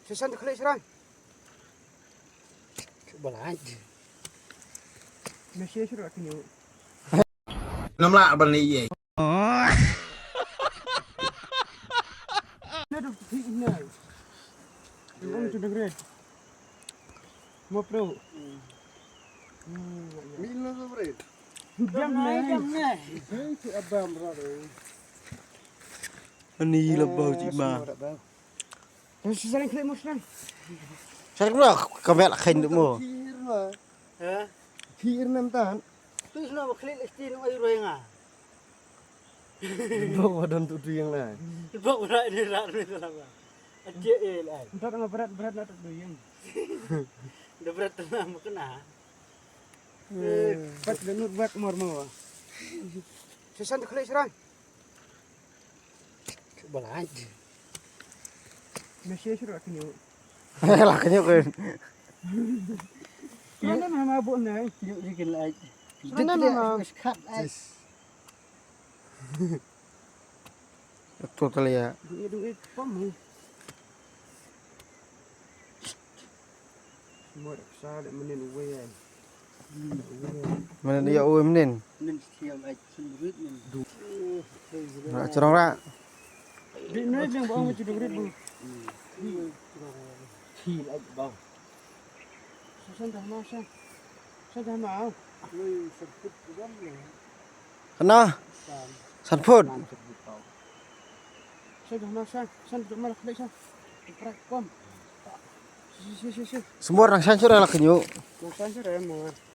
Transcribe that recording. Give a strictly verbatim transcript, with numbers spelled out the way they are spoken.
Shisha te khlei shrang. Balai. Mesej shrang kini. Namla balai ye. Nadu ti na. Yung to the great. Mo pro. Mil na sobre. Jam na, jam na. Hey, tu abam brother. Ani la bau ji ma. Sa seng khlei mo seng. Sa khlei mo, ka mek la khlei mo. Phir ma. Ha? Phir nam tan. Tu sna ba khlei lesti no ai roi nga. Ba wa don tu tu yang lai. Ba wa ni rat ni tu la ba. Aje e lai. Dot nga berat berat na tu tu yang. Da berat tu na ma kena. Eh, pat da nut bat mor mo. Sa shisha te khlei shrang. Balai. Mesej shrang kini. La kini ko. Mana nama bu na? Ni ni kin lai. Mana nama? Khat ai. Total ya. Duit duit pom. Mo da sa da menin uwe ai. Menin ya uwe menin. Nin siam ai sun rit nin. Ra cerong ra. Di menin yang bang macam rit bu. Ki ai bang. Sa san dah ma sa. Sa dah ma. Kana? San foot. Sa dah ma sa. San dah ma lak sa. Prak kom. Si si si si. Semua orang san sura lak nyu. Nang san sura mo.